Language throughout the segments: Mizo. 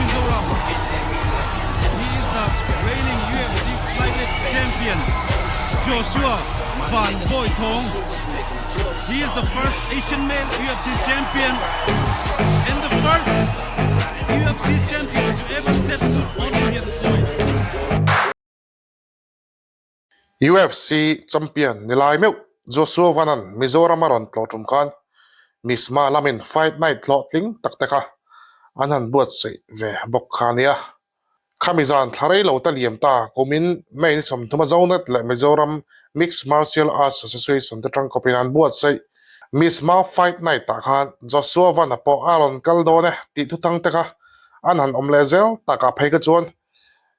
Mizoram. He is the reigning UFC flyweight champion, Joshua Van Bawithawng. He is the first Asian male UFC champion and the first UFC champion to ever set foot on Indian soil. UFC champion ni lai meuh Joshua Van-a'n Mizoram a rawn tlawh tum khan Misma lamin Fight Night hlawhtling tak te kha an han buatsaih ve bawk kha a nia. Khami zan thla rei lo ta liam ta kumin May ni 30 a Zonet leh Mizoram Mixed Martial Arts Association te tangkawpin an buatsaih Misma Fight Night ah khan Joshua Van-a pawh a rawn kal dawn e tih thuthang te kha an han awm leh zel takah phei kha chuan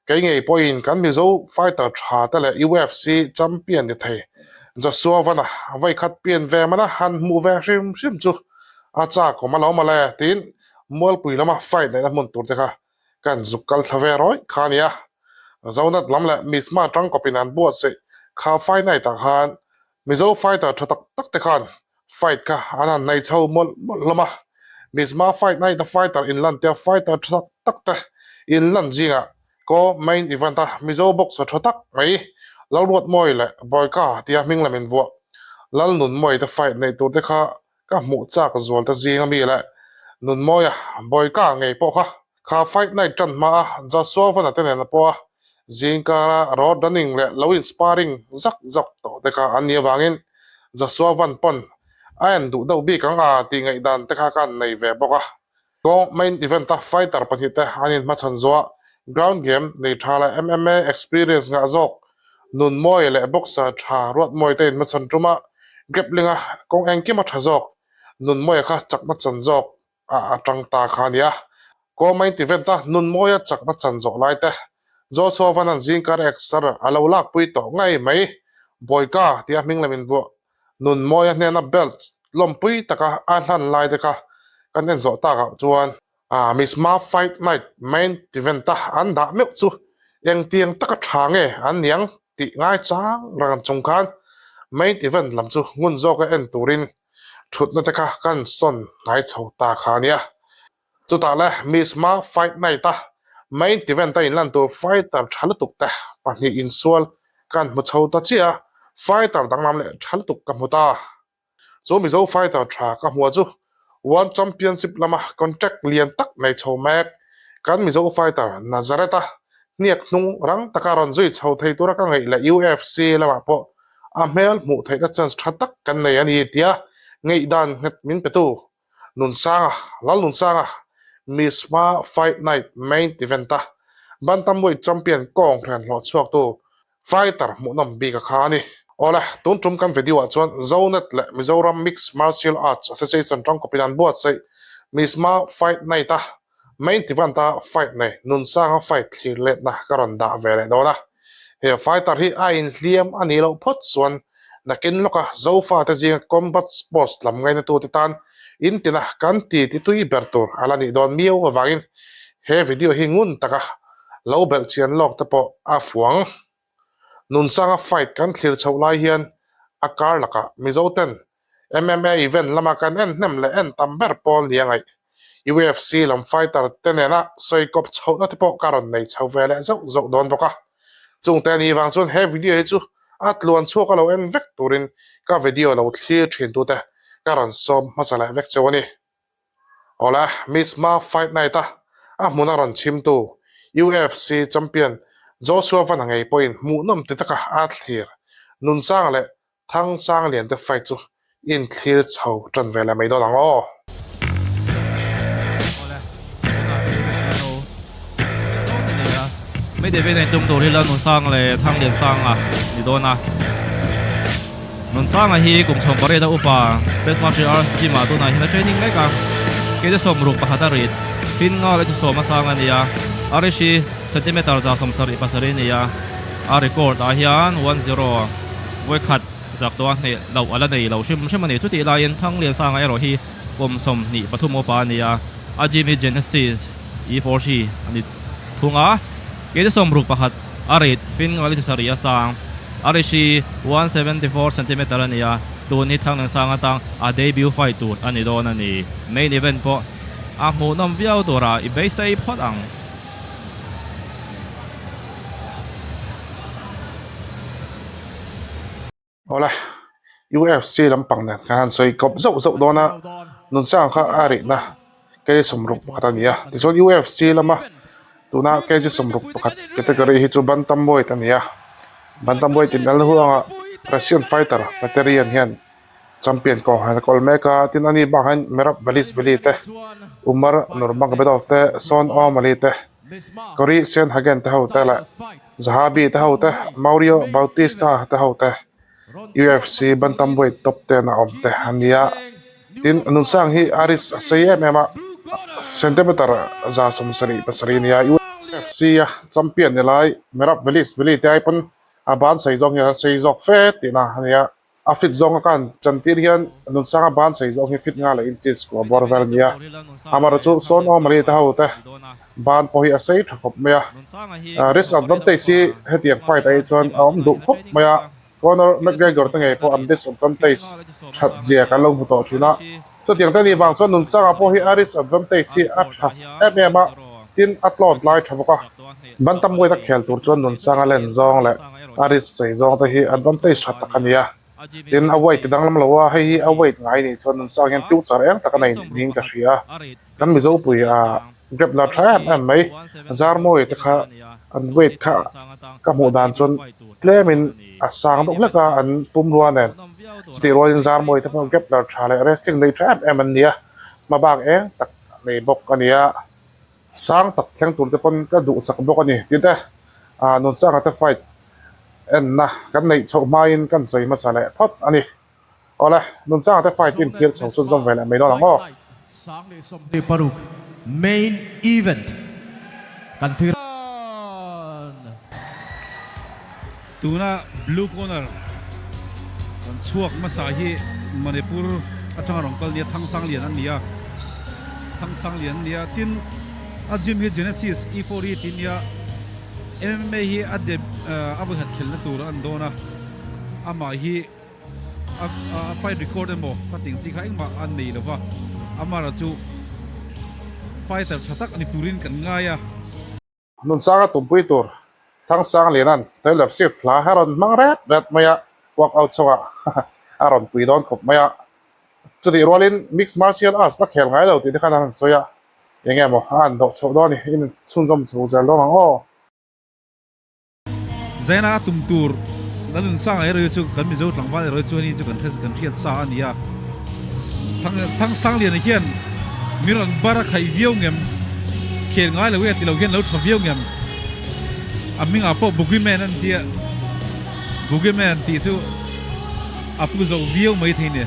Kei ngei pawhin kan Mizo fighter tha te leh UFC champion ni thei Joshua Van-a vawikhat pian ve mana han hmuh ve hrim hrim chu a chak awm alawm mawle tiin Mualpui lama fight neihna hmun tur te kha kan zuk kal thla ve rawih kha a ni a. Zonat lam leh Misma tangkawpin an buatsaih kha fight night ah khan Mizo fighter tha tak tak te khan fight kha an han nei chho mawlh mawlh hlawm a, Mizma fight night a fighter inlan tia fighter tha tak tak te inlan zingah ko main event a Mizo boxer tha tak mai Lalruatmawi leh Boyka tia hming lam invuah Lalnunmawi te fight neih tur te kha Ka hmuh chak zual ta zing ami leh Nunmawia Boyka ngei pawh kha kha fight night tan hma a Joshua Van-a te nen a pawh a zingkara road running leh lo in sparring zak zak tawh te kha an nih avangin Joshua Van pawn a en duh deuh bik ang a tih ngaihdan te kha ka nei ve bawk a. Kawng main event a fighter pahnih te an inhmachhan zuah ground game nei tha leh MMA experience ngah zawk Nunmawi leh boxer tha Ruatmawi te inhmachhan tum a, grappling a kawng engkim a tha zawk Nunmawia kha chakna chan zawk a atang ta kha a nia. Kawng main event a Nunmawia chakna chan zawh lai te Joshua Van an zingkar exer a lo lakpui tawh ngei mai Boyka tia hming lam invuah Nunmawia hnena belt lawmpui taka a hlan lai te kha kan en zawh takah chuan Misma Fight Night main event a an dah meuh chu engtiang taka tha nge an niang tih ngai chang rang chung khan main event lam chu ngun zawka en turin thutna te kha kan sawn hnai chho ta kha a nia. Chutah le Misma Fight Night a main event a inlan tur fighter tha lutuk te pahnih insual kan hmu chho ta chiah a, fighter danglam leh tha lutuk ka hmu ta. Chu Mizo fighter tha ka hmuh chu World Championship lama contract lian tak nei chho mek kan Mizo fighter Nazareth-a hniak hnung rang taka rawn zui chho thei tura ka ngaih leh UFC lamah pawh a hmel hmuh theihna chance tha tak kan nei a ni tia ngaihdan nghet min petu Nunsanga, Lalnunsanga, Misma Fight Night main event-a Bantamweight champion kawng hrian hlawh chhuaktu fighter hmuhnawm bik a kha a ni. Awle, tun tum kan video-ah chuan Zonet leh Mizoram Mixed Martial Arts Association tangkawpin an buatsaih Misma Fight Night-a Main event-a fight nei Nunsanga fight thlir letna ka rawn dah ve leh dawn a. He fighter hi a inhliam a nih loh phawt chuan Nakin lawka Zofate zinga combat sports lam ngainatute tan intina kan ti ti tui ber tur a la nih dawn miau avangin he video hi ngun taka lo belh chian lawk te pawh a fuang. Nunchanga fight kan thlir chhoh lai hian a kar lakah Mizoten MMA event lama kan en hnem leh en tam ber pawl nia ngaih. UFC lam fighter te nena sawi kawp chhohna te pawh ka rawn nei chho ve leh zauh zauh dawn bawk a. Chungte a nih vang chuan he video hi chu a tluan chhuak a lo en vek turin ka video lo thlir thin tute ka rawn sawm hmasa leh vek cheu a ni. Awle, Miss Ma Fight Night a a hmuna rawn chhimtu UFC champion Joshua Van-a ngei pawhin hmuhnawm ti taka a thlir Nunsanga leh Thang sang lian te fight chu in thlir chho tan ve leh mai dawn ang aw. Awle, tunah hi Mizo Mizo te nei a, Mayday veng a intum tur hi Lalnunsang leh Thangliansanga ni dawn a. Nunsanga hi kum 18 a upa Space Martial Arts gym ah tunah hian a training mek a, kei te 61 a rit, Fin nga leh chu sawm a sang a ni a, a rish hi centimeter 77 a ni a, a record ah hian one zero. Vawikhat chak tawh a hneh loh a la nei lo hrim hrim a ni. Chutih laiin Thangliansanga erawh hi kum 23 upa a ni a, a gym hi Genesis E4C a ni thung a. Kei te 61 a rit fin ngali chi sarih a sang. A ri hri 174 centimeter a ni a, tun hi Thangliansanga tang a debut fight tur a ni dawn a ni. Main event pawh. A hmuhnawm viau tura i beisei phawt ang. Awle, UFC lampang nen kan han sawi kawp zauh zauh dawn a, Nunsang kha a rihna kg 61 a ni a, tichuan UFC lama tuna kg 61 category hi chu bantamweight a ni a, bantamweight inelna huanga Russian fighter Peterian hian champion kawng han kawl mek a, tin ani bakah hian Merab Dvalishvili te, Umar Nurmagomedov te, Sean O'Malley te, Cory Sandhagen te ho te leh Zahabi te ho te, Mario Bautista te ho te, UFC bantamweight top ten a awm te a nia. Tin, Nunsang hi a risk a sei em em a, centimeter 77 a nia. UFC a champion ni lai Merab Dvalishvili te ai pawn a ban sei zawk hian a sei zawk fe tihna a nia. A fit zawnga ka han chantir hian Nunsanga ban sei zawng hi fit nga leh inches kua bawr vel a nia. Amaherawhchu chu sawn awm ali te ho te ban pawh hi a sei tha khawp mai a. Risk advantage hi hetiang fight ah hi chuan a awm duh khawp mai a. Conor McGregor te ngei pawh an risk advantage that zia kan lo hmu tawh thin a. Chutiang te nih vang chuan Nunsanga pawh hi a risk advantage hi a tha em em a, tin a tlawn tlai tha bawk a. Bantamweight a khel tur chuan Nunsanga len zawng leh a reach chei zawng te hi advantage tha tak a ni a, tin a weight ti danglam lo a, hei hi a weight ngai nih chuan Nunsang hian future eng tak a nei niin ka hria. Kan Mizopui a grappler tha em em mai, Zarmawi te kha an weight kha ka hmuh dan chuan tlemin a sang deuh hlek a an pumrua nen, chutih rualin Zarmawi te pawh grappler tha leh wrestling nei tha em em an ni a, hmabak eng tak nei bawk a ni a. Sang tak thleng tur te pawn ka duhsak bawk a ni tih te ah Nunsanga te fight enna kan neih chhoh hmain kan sawi hmasa leh phawt a ni. Awle, Nunsanga te fight in thlir chho chhun zawm ve leh mai dawn ang aw. Sang leh 26 main event kan thlir. Tuna blue corner kan chhuak hmasa hi Manipur atanga rawn kal nia Thangsang Lian an ni a, Thangsang Lian an ni a, tin a gym hi Genesis E4 E tih nia MMA hi a deb a vawikhat khelna tur an dawn a, amah hi a fight record emaw ka tih ang chi kha engmah an nei lova, amara chu fighter tha tak ni turin kan ngai a. Hmunsanga tumpui tur Thangsang Lianan Taylor Swift hla a rawn hmang ret ret mai a, workout chungah a rawn pui dawn khawp mai a. Chutih rualin mixed martial arts la khel ngai lo tih te khan an han sawi a, eng nge maw a han dawh chhoh dawn i, in chhunzawm chho zel dawn ang aw. Zaina a tum tur Lalnunsanga erawh hi chu kan Mizo tlangval erawh hi chuan hi chu kan kan hriat sa a ni a. Thangsang Liana hian mi rawn bar a khaih viau ngem, khel ngai lo e ti lo hian lo tha viau ngem. A hmingah pawh Boogie Man an ti a, Boogie Man tih chu a pu zo viau mai thei ni.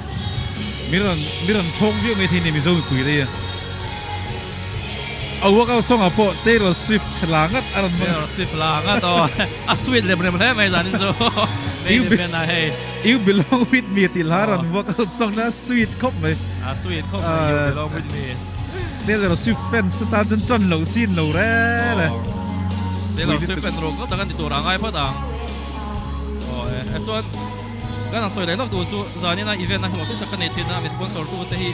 Mi rawn mi rawn thawng viau mai thei ni Mizo mipui te hi. A workout song ah pawh Taylor Swift la ngat a rawn hmang. Taylor Swift la ngat aw. A sweet lem rem hle mai zanin chu. Main event ah hei. You belong with me tih hla rawn workout song na sweet khawp mai. A sweet khawp mai you belong with me. Taylor Swift fans te tan chuan tan loh chin lo rel e. Taylor Swift fan rawng tak a ni tur a ngai phawt ang. Aw e chuan kan ang sawi leh lawk tur chu zanin a event a hlawhtling tak ka nei thin a mi sponsor tu te hi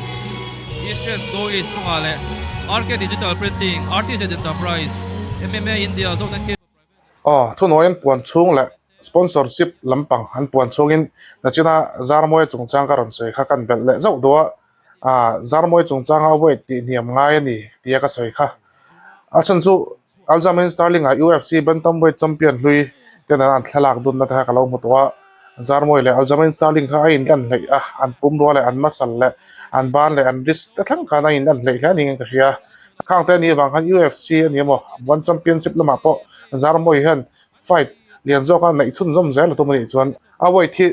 Eastern Go East kawngah leh RK Digital Printing, Artisan Enterprise, MMA India, Zonet Cable Private. Aw, thunawi an puan chhung leh sponsorship lampang an puan chhungin nachina Zarmawi chungchang ka rawn sawi kha kan belh leh zauh duh a, ah Zarmawi chungchanga weight tih hniam ngai a ni tia ka sawi kha. A chhan chu Aljamain Sterling ah UFC bantamweight champion hlui ten an thlalak dunna te kha ka lo hmu tawh a, Zarmawi leh Aljamain Sterling kha a inlan hleih a, an pumrua leh an muscle leh an ban leh an wrist te thleng khan a inlan hleih hle a ni in ka hria. Khang te a nih avang khan UFC a ni emaw One Championship lamah pawh Zarmawi hian fight lian zawka neih chhunzawm zel a tum a nih chuan a weight hi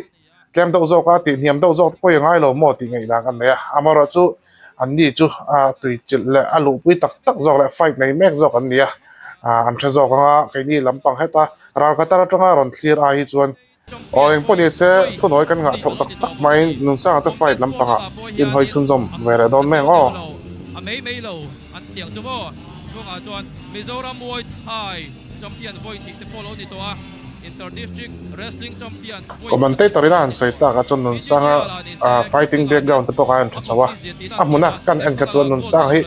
Tlem deuh zawk a tih hniam deuh zawk te pawh i ngai lo maw tih ngaihdan kan nei a, amaherawh chu an ni chu a tui chilh leh a luhpui tak tak zawk leh fight nei mek zawk an ni a, an hre zawk ang a, keini lampang heta ral khatar atanga rawn thlir ai hi chuan aw eng pawh ni se thunawi kan ngah chhoh tak tak hmain Nunsanga te fight lampangah inhawi chhunzawm ve leh dawn mai ang aw. A mei mei lo an tiang chu maw chungah chuan Mizoram Muay Thai champion vawi hnih te pawh lo ni tawh a. Commentator in a han sawi tak ah chuan Nunsanga fighting background te pawh kha a han tha chho a, a hmuna kan en kha chuan Nunsanga hi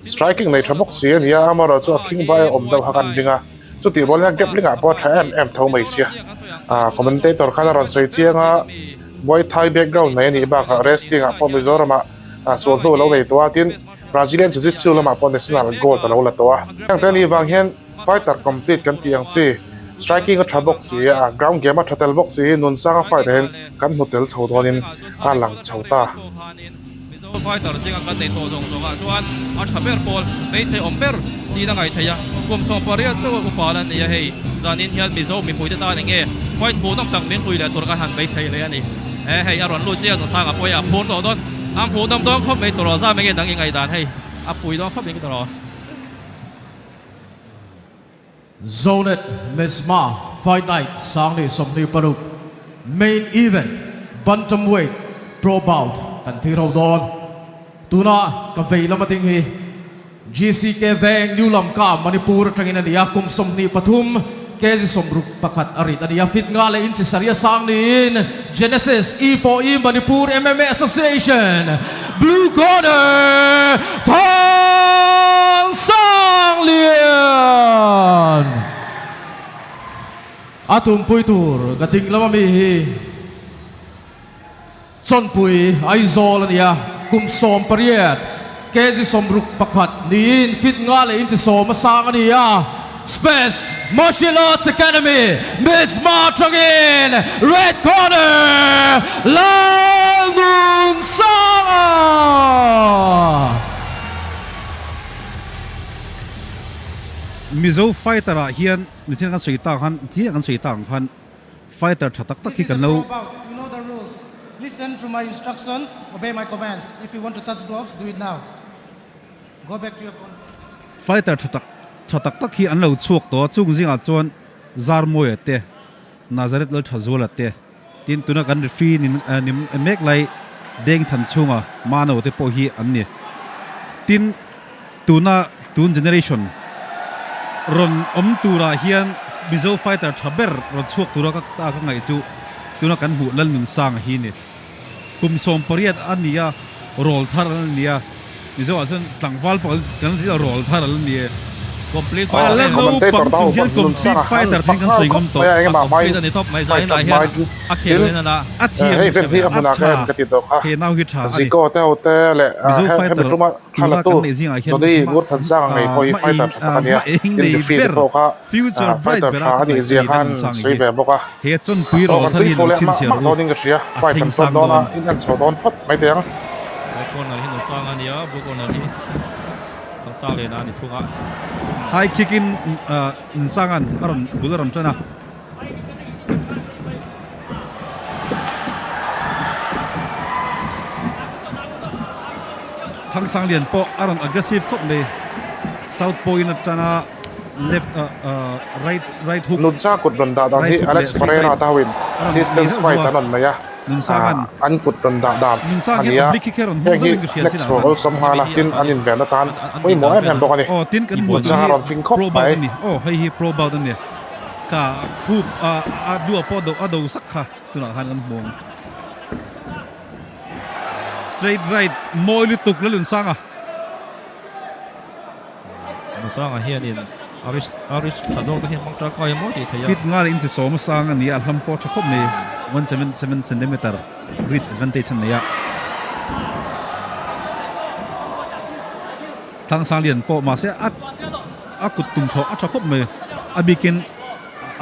striking nei tha bawk si a ni a, amaherawhchu chu a khing vai a awm deuh kha kan ring a, chutih rual hian grappling ah pawh a tha em em tho mai sia, commentator khan a rawn sawi chiang a, Muay Thai background nei a nih bakah wrestling ah pawh Mizoram ah sual hnu a lo nei tawh a, tin Brazilian Jiu Jitsu lamah pawh national gold a lo la tawh a, heng te a nih vang hian. Fighter complete kan tih ang chi, striking a tha bawk si a, ground game a tha tel bawk si hi Nunsanga fight ah hian kan hmu tel chho dawnin a lang chho ta. Mizo fighter zinga kan nei tawh zawng zawngah chuan a tha ber pawl hmeichhe awm ber tiin a ngaih theih a, kum 18 chauh a upa la ni a hei, zanin hian Mizo mipuite tan enge fight hmuhnawm tak min hlui leh tur kan han beisei leh a ni. E hei a rawn lut chiah Nunsanga pawh hi a phur tawh dawn, a hmuhnawm dawn khawp mai tawh zam enge dang i ngaihdan hei a pui dawn khawp mai tawh rawh. Zonet Mezma Fight Night 2026 Main Event Bantamweight Pro Bout kan thlir ho dawn. Tuna ka vei lama ding hi GCK Veng New Lamka Manipur atangin a ni a, kum 23 kg 61 a rit a ni a, fit nga leh inchi sarih a sang niin Genesis E4E Manipur MMA Association Blue Corner Thang Sang Lian a tumpui tur ka ding lama mi hi Chawnpui Aizawl a ni a, kum 18 kg 61 niin fit nga leh inchi 10 a sang a ni a. Space Martial Arts Academy Mizma atangin Red Corner Lalnunsanga! Mizo fighter ah hian nichin kan sawi tak khan chiah kan sawi tak ang khan fighter tha tak tak This hi is a kan lo pro bout. You know the rules. Listen to my instructions, obey my commands. If you want to touch gloves, do it now. Go back to your corner. Fighter tha tak tha tak tak hi an lo chhuak tawh a, chung zingah chuan Zarmawia te, Nazareth Lalthazuala te, tin tuna kan referee ni ni mek lai Deng Than chhunga Mano te pawh hi an ni. Tin, tuna tun generation rawn awm turah hian Mizo fighter tha ber rawn chhuak tura ka ka ngaih chu tuna kan hmuh Lalnunsanga hi ni. Kum 18 a ni a, rawl thar a ni a, Mizo ah chuan tlangval pawh kan zir a rawl thar a ni e. Complete Ah, fighter La em. commentator naupang te ho chung hian pawn complete Nunsanga han fighter fak thleng kan nghal sawi khawp ngam tawh. mai a, A engemaw complete hmain a ni tawp mai zain fighter ah hian hmai a khel tin in ana. A thiam hei vel hi a a hmunah ka tha en ka ti tawh kha he nau hi tha a ni. Zico te ho te leh Mizo hemi fighter tuma tuna thla kan tu neih zingah hian Johnny hma Ngur Thansanga ngei pawh hi hma fighter eng tha tak a nia hma eng tin nei referee te ber pawh kha future bright fighter bera tha ka a nih ngaih zia a ni khan Lalnunsanga sawi hi. ve bawk a He chawnpui aw rawl kan thar tui hi chho lo leh mah chhinchhiah mah ru dawnin ka hria a fight thleng kan tawn sang dawn a dawn. in en chho dawn phawt mai teh ang. Red corner hi Nunsanga a ni a, blue corner hi Thansang Lena a ni thung a. High kick in Nunsanga'n a rawn bul a rawn tan a. Thangsang lian pawh a rawn aggressive khawp mai. South pawhin a tan a left right right hook. Nunsa kut rawn dah dan hi Right hook Alex leh straight Pereira right te hoin a rawn nei distance zauh fight zauh a. an rawn nei a, Nunsanga'n an kut rawn dah dan Nunsang a hian ni a, oblique hi kher rawn hmang heng hi zauhin ka hria next chinah chhuah khan. awlsam nghal a, tin an inven atan pawimawh em em bawk a ni. Aw tin kan hmuh Nunsa hi rawn fing khawp pro bout mai. a ni. Aw hei hi pro bout a ni. Ka khup a a dua pawh a do sak kha tunah khan kan hmu ang. Straight right mawi lutuk Lalunsanga. Nunsanga hianin Arish Arish tha zawk te hian hmang tangkai mawi tih theih a. Fit ngal inchi sawm a sang a ni a, a hlam pawh tha khawp mai 177 centimeter reach advantage a nei a. Thangsang lian pawh mahse a a kut tum thlawh a tha khawp mai a bikin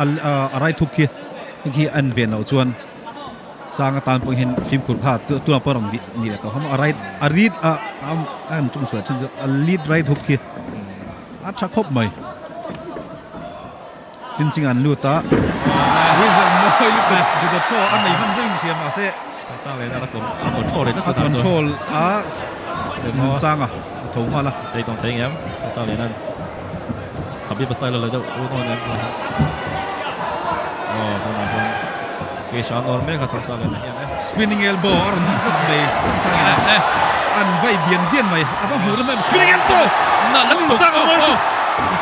a a right hook khi khi a en ve loh chuan sang atan pawh hian fimkhur kha tunah pawh a rawn ni leh tawh a a right a lead a a an tum sual thin chu a lead right hook khi a tha khawp mai chin ching an lut a reason mawi lutuk judo throw a nei hman zeuhin hria mahse Sang leh a control leh a control a Nunsanga a tho nghal a Tei tawng thei ngem Sang leh nan Khabib style la deuh u nawn em Oh tunah chuan Keisha an awr mek a Thangsang leh hian e Spinning elbow a rawn hmang tlat mai Thangsang leh an vai bian bian mai a va hmuh lam em spinning elbow Na lutuk Nunsanga mawi lutuk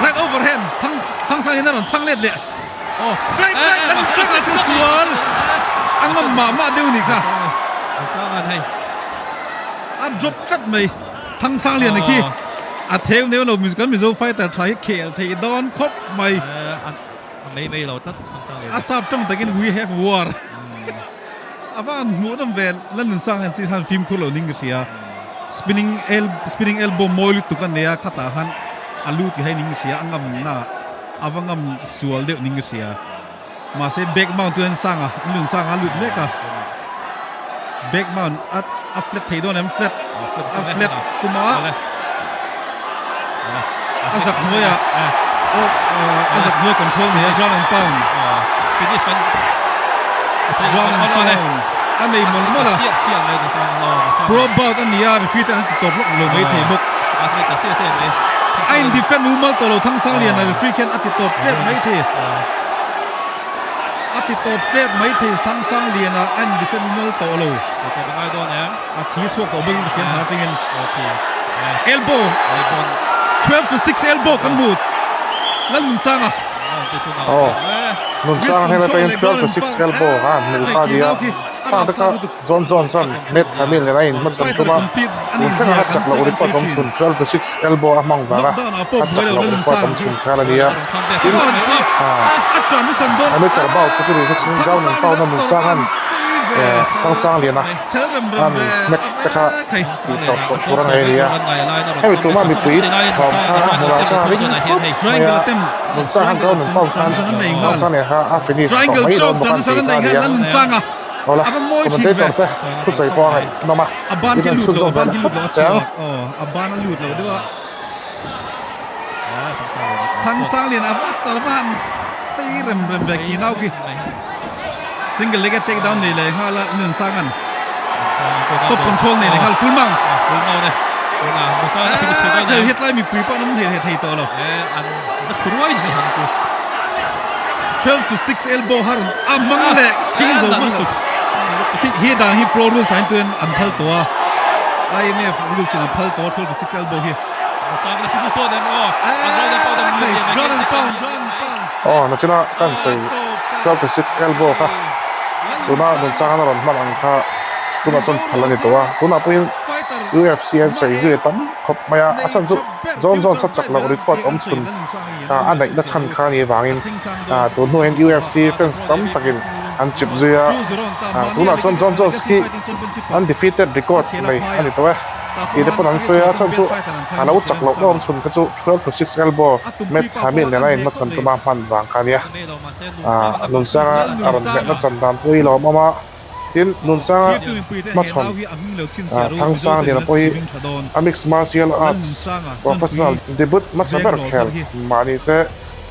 right overhand Thangsang in a rawn chhang let leh. Straight right an sanga chu sual a ngam mah mah deuh ni kha. A drop tlat mai. Thangsangliana khi a theu neu lo kan Mizo fighter tha hi khel thei dawn khawp mai. A sap tawng takin we have war. A van hmuh nawm ve Lalnunsang hian chi khan fimkhur lo ning ka hria. Spinning el spinning elbow mawi lutuk a nei a khatah khan a lu ti hai ning ka hria a ngam na a va ngam sual deuh ning ka hria. Mahse back mount chu en sang a Lalnunsanga a lut mek a. Back mount a a flat thei dawn em flat a flat tum a a zak hnuai ah a zak hnuai control nei a ground and pound ground and pound a nei mawlh mawlh a pro bout a ni a referee te an ti tawp lawk lo mai thei bawk a in defend mumal tawh lo Thangsang Liana referee khian a ti tawp tep mai thei. A ti tawp tep mai thei Samsung lian ah a in defend mual tawh lo. Ti tawp a ngai dawn em? A thi chhuak tawh bawk in ka hriam hna atangin. Elbow 12 to 6 elbow kan hmu Lalnunsanga. Aw Nunsanga hnen atangin 12 to 6 elbow a han hmu kha a ni a. Khang te kha John Johnson Matt Hamill nen a in hmachhawn tum a. Tun thlengah a chak loh record awm chhun 12 to 6 elbow a hmang vang a a chak loh record awm chhun khan a ni a. Tin, amateur bout te chu ni se chung ground and pound a Nunsanga'n Thangsang Liana an hnek te kha tih tawp tawh tur a ngaih a ni a. Hemi tuma mipui thawm kha a hmuh lah chuan a ring khawp mai a, Nunsanga'n ground and pound khan Thangsang Liana kha a finish tawh mai dawn bawk a an tih kha a ni a. Awla, commentator te thusawi pawh a ngaihnawm a, in an chhunzawm ve leh phawt che ang. Thangsang lian a vat tawh lova han phei rem rem ve khi nau khi single leg a take down nei leh nghal a Nunsanga'n top control nei leh nghal full mount hei hetlai mipui pawh an awm thei thei tawh lo 12 to 6 elbow har a hmang leh si zo hman lo hi dan hi pro rules ah hian tuin an phal tawh a IMF rules in an phal tawh a 12 to 6 elbow hi. Aw nachina kan sawi 12 to 6 elbow kha tuna Nunsanga a rawn hman ang kha tunah chuan phal a ni tawh a tunah pawhin UFC an sawi zui tam khawp mai a a chhan chu John Jones a chak loh record awm chhun a neihna chhan kha a nih avangin tun hnuah hian UFC fans tam takin an chip zui a tunah chuan John Jones hi undefeated record nei a ni tawh e. Tih te pawn an sawi a, chhan chu a lo chak loh awm chhun kha chu 12 to 6 elbow Matt Hamill nena in hmachhawn tuma hman vang kha a nia. Aaa Nunsanga a rawn hmehna chan dan pawh hi lo awm a, tin Nunsanga hmachhawn Thangsang Liana pawh hi a mixed martial arts professional debut hmasa ber khel mah ni se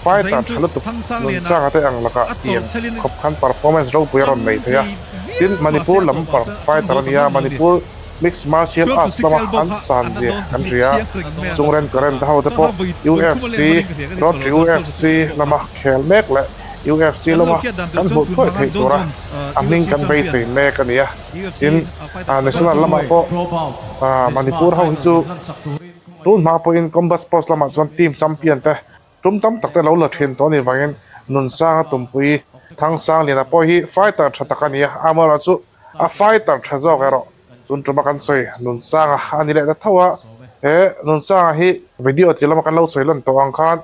fighter tha lutuk Nunsanga te ang lakah tiang khawp khan performance ropui a rawn nei thei a, tin Manipur lam fighter a nia, Manipur. Mixed Martial Arts lama an san zia kan hria a, chung ren current ho te pawh UFC, Rotary UFC lama khel mek leh UFC lama kan hmuh thuai theih tura a hming kan beisei mek a ni a. Tin, National lamah pawh Manipur ho hi chu tun hma pawhin Combat Sports lamah chuan team champion te Tum tam tak te lo la thin tawh a nih vangin Nunsanga Tumpui Thangsangliana pawh hi fighter tha tak a ni a, amaherawhchu chu a fighter tha zawk erawh tun tuma kan sawi Nunsanga a ni leh ta tho a, he Nunsanga hi video tih lama kan lo sawi lan tawh ang khan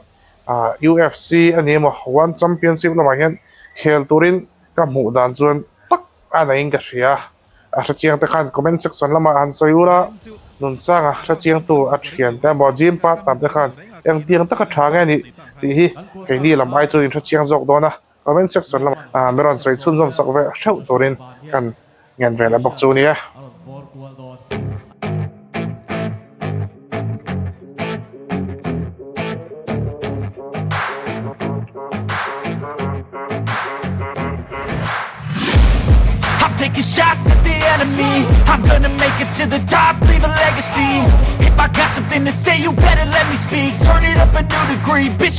UFC a ni emaw One Championship lamah hian khel turin ka hmuh dan chuan tak a neiin ka hria. A hrechiang te khan comment section lamah han sawi ula, Nunsanga hrechiangtu a thian te emaw gym partner te khan engtiang taka tha nge nih tih hi keini lam ai chu in hrechiang zawk dawn a, comment section lamah mi rawn sawi chhunzawm sak ve hreuh turin kan ngen ve leh bawk chu nia. I'm taking shots at the enemy I'm gonna make it to the top, leave a legacy If I got something to say, you better let me speak Turn it up a new degree, bitch you